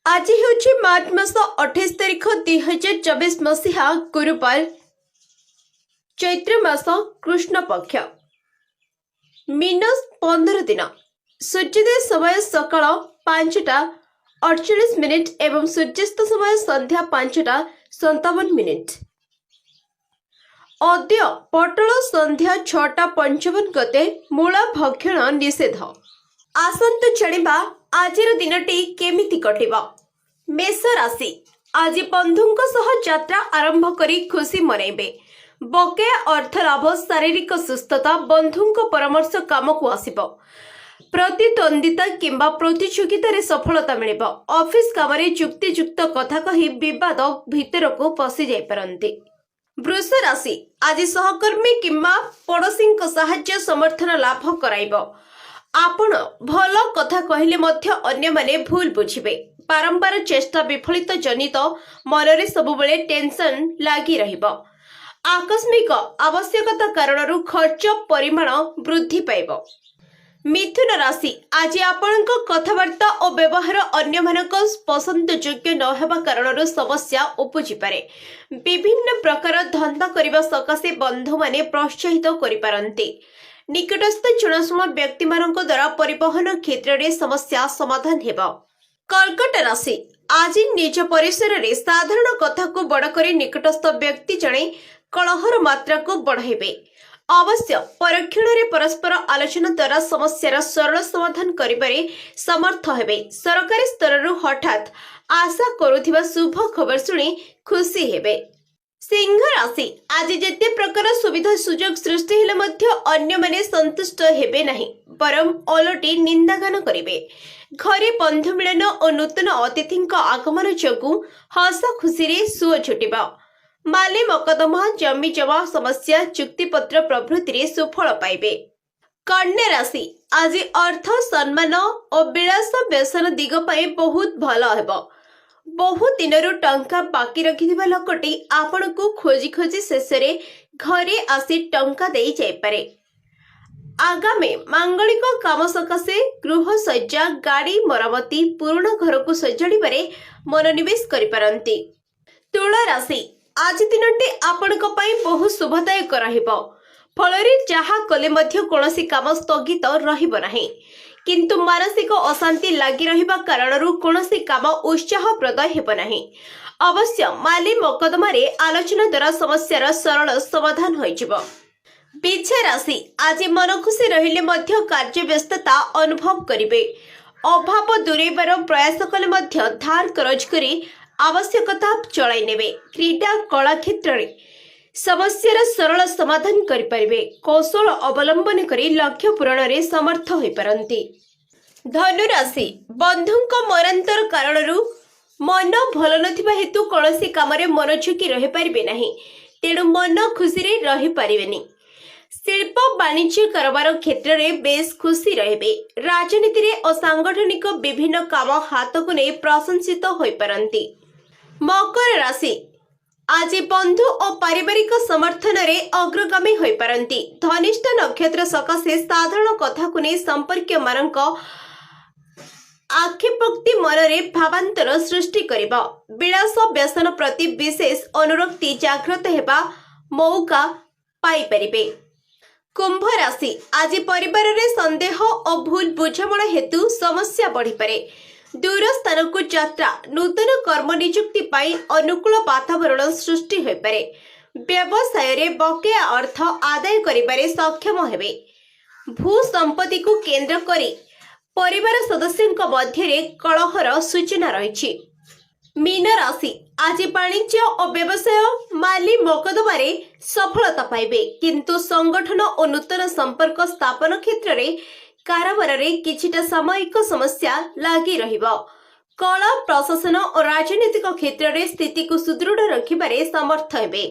ଆଜି ହେଉଛି ମାର୍ଚ୍ଚ ମାସ 28 ତାରିଖ, 2024 ମସିହା, ଗୁରୁବାର, ଚୈତ୍ର ମାସ କୃଷ୍ଣ ପକ୍ଷ, ମୀନ 15 ଦିନ। ସୂର୍ଯ୍ୟୋଦୟ ସମୟ ସକାଳ 5ଟା 48 ମିନିଟ୍ ଏବଂ ସୂର୍ଯ୍ୟାସ୍ତ ସମୟ ସନ୍ଧ୍ୟା 5ଟା 57 ମିନିଟ୍। ଅଦ୍ୟ ପୋଟଳ ସନ୍ଧ୍ୟା 6ଟା 55 ଗତେ, ମୂଳା ଭକ୍ଷଣ ନିଷେଧ। ଆସନ୍ତୁ ଜାଣିବା ଆଜିର ଦିନଟି କେମିତି କଟିବ। ମେଷ ରାଶି, ଆଜି ବନ୍ଧୁଙ୍କ ସହ ଯାତ୍ରା ଆରମ୍ଭ କରି ଖୁସି ମନାଇବେ। ବକେୟା ଅର୍ଥ ଲାଭ, ଶାରୀରିକ ସୁସ୍ଥତା, ବନ୍ଧୁଙ୍କ ପରାମର୍ଶ କାମକୁ ଆସିବ। ପ୍ରତିଦ୍ୱନ୍ଦିତା କିମ୍ବା ପ୍ରତିଯୋଗିତାରେ ସଫଳତା ମିଳିବ। ଅଫିସ କାମରେ ଯୁକ୍ତିଯୁକ୍ତ କଥା କହି ବିବାଦ ଭିତରକୁ ପଶି ଯାଇପାରନ୍ତି। ବୃଷ ରାଶି, ଆଜି ସହକର୍ମୀ କିମ୍ବା ପଡ଼ୋଶୀଙ୍କ ସାହାଯ୍ୟ ସମର୍ଥନ ଲାଭ କରାଇବ। ଆପଣ ଭଲ କଥା କହିଲେ ମଧ୍ୟ ଅନ୍ୟମାନେ ଭୁଲ ବୁଝିବେ। ବାରମ୍ବାର ଚେଷ୍ଟା ବିଫଳିତ ଜନିତ ମନରେ ସବୁବେଳେ ଟେନସନ ଲାଗି ରହିବ। ଆକସ୍ମିକ ଆବଶ୍ୟକତା କାରଣରୁ ଖର୍ଚ୍ଚ ପରିମାଣ ବୃଦ୍ଧି ପାଇବ। ମିଥୁନ ରାଶି, ଆଜି ଆପଣଙ୍କ କଥାବାର୍ତ୍ତା ଓ ବ୍ୟବହାର ଅନ୍ୟମାନଙ୍କ ପସନ୍ଦଯୋଗ୍ୟ ନ ହେବା କାରଣରୁ ସମସ୍ୟା ଉପୁଜିପାରେ। ବିଭିନ୍ନ ପ୍ରକାର ଧନ୍ଦା କରିବା ସକାଶେ ବନ୍ଧୁମାନେ ପ୍ରୋତ୍ସାହିତ କରିପାରନ୍ତି। ନିକଟସ୍ଥ ଜଣାଶୁଣା ବ୍ୟକ୍ତିମାନଙ୍କ ଦ୍ୱାରା ପରିବହନ କ୍ଷେତ୍ରରେ ସମସ୍ୟା ସମାଧାନ ହେବ। କର୍କଟ ରାଶି, ଆଜି ନିଜ ପରିସରରେ ସାଧାରଣ କଥାକୁ ବଡ଼ କରି ନିକଟସ୍ଥ ବ୍ୟକ୍ତି ଜଣେ କଳହର ମାତ୍ରାକୁ ବଢ଼ାଇବେ। ଅବଶ୍ୟ ପରୋକ୍ଷଣରେ ପରସ୍ପର ଆଲୋଚନା ଦ୍ୱାରା ସମସ୍ୟାର ସରଳ ସମାଧାନ କରିବାରେ ସମର୍ଥ ହେବେ। ସରକାରୀ ସ୍ତରରୁ ହଠାତ୍ ଆଶା କରୁଥିବା ଶୁଭ ଖବର ଶୁଣି ଖୁସି ହେବେ। ସିଂହ ରାଶି, ଆଜି ଯେତେ ପ୍ରକାର ସୁବିଧା ସୁଯୋଗ ସୃଷ୍ଟି ହେଲେ ମଧ୍ୟ ଅନ୍ୟମାନେ ସନ୍ତୁଷ୍ଟ ହେବେ ନାହିଁ, ବରଂ ଓଲଟି ନିନ୍ଦାଗାନ କରିବେ। ଘରେ ବନ୍ଧୁ ମିଳନ ଓ ନୂତନ ଅତିଥିଙ୍କ ଆଗମନ ଯୋଗୁଁ ହସ ଖୁସିରେ ସୁଅ ଛୁଟିବ। ମାଲି ମକଦ୍ଦମା, ଜମି ଜମା ସମସ୍ୟା, ଚୁକ୍ତିପତ୍ର ପ୍ରଭୃତିରେ ସୁଫଳ ପାଇବେ। କନ୍ୟା ରାଶି, ଆଜି ଅର୍ଥ, ସମ୍ମାନ ଓ ବିଳାସ ବ୍ୟସନ ଦିଗ ପାଇଁ ବହୁତ ଭଲ ହେବ। ବହୁ ଦିନରୁ ଟଙ୍କା ବାକି ରଖିଥିବା ଲୋକଟି ଆପଣଙ୍କୁ ଖୋଜି ଖୋଜି ଶେଷରେ ଘରେ ଆସି ଟଙ୍କା ଦେଇ ଯାଇପାରେ। ଆଗାମୀ ମାଙ୍ଗଳିକ କାମ ସକାଶେ ଗୃହ ସଜ୍ଜା, ଗାଡ଼ି ମରାମତି, ପୁରୁଣା ଘରକୁ ସଜାଡ଼ିବାରେ ମନୋନିବେଶ କରିପାରନ୍ତି। ତୁଳା ରାଶି, ଆଜି ଦିନଟି ଆପଣଙ୍କ ପାଇଁ ବହୁ ଶୁଭଦାୟକ ରହିବ। ଫଳରେ ଯାହା କଲେ ମଧ୍ୟ କୌଣସି କାମ ସ୍ଥଗିତ ରହିବ ନାହିଁ। କିନ୍ତୁ ମାନସିକ ଅଶାନ୍ତି ଲାଗି ରହିବା କାରଣରୁ କୌଣସି କାମ ଉତ୍ସାହପ୍ରଦ ହେବ ନାହିଁ। ଅବଶ୍ୟ ମାଲି ମକଦ୍ଦମାରେ ଆଲୋଚନା ଦ୍ୱାରା ସମସ୍ୟାର ସରଳ ସମାଧାନ ହୋଇଯିବ। ବିଛା ରାଶି, ଆଜି ମନ ଖୁସି ରହିଲେ ମଧ୍ୟ କାର୍ଯ୍ୟ ବ୍ୟସ୍ତତା ଅନୁଭବ କରିବେ। ଅଭାବ ଦୂରେଇବାର ପ୍ରୟାସ କଲେ ମଧ୍ୟ ଧାର କରଜ କରି ଆବଶ୍ୟକତା ଚଳାଇ ନେବେ। କ୍ରୀଡ଼ା କଳା କ୍ଷେତ୍ରରେ ସମସ୍ୟାର ସରଳ ସମାଧାନ କରିପାରିବେ। କୌଶଳ ଅବଲମ୍ବନ କରି ଲକ୍ଷ୍ୟ ପୂରଣରେ ସମର୍ଥ ହୋଇପାରନ୍ତି। ଧନୁରାଶି, ବନ୍ଧୁଙ୍କ ମନାନ୍ତର କାରଣରୁ ମନ ଭଲ ନଥିବା ହେତୁ କୌଣସି କାମରେ ମନୋଯୋଗୀ ରହିପାରିବେ ନାହିଁ। ତେଣୁ ମନ ଖୁସିରେ ରହିପାରିବେନି। ଶିଳ୍ପ ବାଣିଜ୍ୟ କାରବାର କ୍ଷେତ୍ରରେ ବେଶ ଖୁସି ରହିବେ। ରାଜନୀତିରେ ଓ ସାଙ୍ଗଠନିକ ବିଭିନ୍ନ କାମ ହାତକୁ ନେଇ ପ୍ରଶଂସିତ ହୋଇପାରନ୍ତି। ମକର ରାଶି, ଆଜି ବନ୍ଧୁ ଓ ପାରିବାରିକ ସମର୍ଥନରେ ଅଗ୍ରଗାମୀ ହୋଇପାରନ୍ତି। ଧନିଷ୍ଠା ନକ୍ଷତ୍ର ସକାଶେ ସାଧାରଣ କଥାକୁ ନେଇ ସମ୍ପର୍କୀୟମାନଙ୍କ ଆକ୍ଷେପୋକ୍ତି ମନରେ ଭାବାନ୍ତର ସୃଷ୍ଟି କରିବ। ବିଳାସ ବ୍ୟସନ ପ୍ରତି ବିଶେଷ ଅନୁରକ୍ତି ଜାଗ୍ରତ ହେବା ମଉକା ପାଇପାରିବେ। କୁମ୍ଭ ରାଶି, ଆଜି ପରିବାରରେ ସନ୍ଦେହ ଓ ଭୁଲ ବୁଝାମଣା ହେତୁ ସମସ୍ୟା ବଢ଼ିପାରେ। ଦୂର ସ୍ଥାନକୁ ଯାତ୍ରା, ନୂତନ କର୍ମ ନିଯୁକ୍ତି ପାଇଁ ଅନୁକୂଳ ବାତାବରଣ ସୃଷ୍ଟି ହୋଇପାରେ। ବ୍ୟବସାୟରେ ବକେୟା ଅର୍ଥ ଆଦାୟ କରିବାରେ ସକ୍ଷମ ହେବେ। ଭୂ ସମ୍ପତ୍ତିକୁ କେନ୍ଦ୍ର କରି ପରିବାର ସଦସ୍ୟଙ୍କ ମଧ୍ୟରେ କଳହର ସୂଚନା ରହିଛି। ମୀନ ରାଶି, ଆଜି ବାଣିଜ୍ୟ ଓ ବ୍ୟବସାୟ, ମାଲି ମକଦ୍ଦମାରେ ସଫଳତା ପାଇବେ। କିନ୍ତୁ ସଂଗଠନ ଓ ନୂତନ ସମ୍ପର୍କ ସ୍ଥାପନ କ୍ଷେତ୍ରରେ କାରବାରରେ କିଛିଟା ସାମୟିକ ସମସ୍ୟା ଲାଗି ରହିବ। କଳା, ପ୍ରଶାସନ ଓ ରାଜନୈତିକ କ୍ଷେତ୍ରରେ ସ୍ଥିତିକୁ ସୁଦୃଢ଼ ରଖିବାରେ ସମର୍ଥ ହେବେ।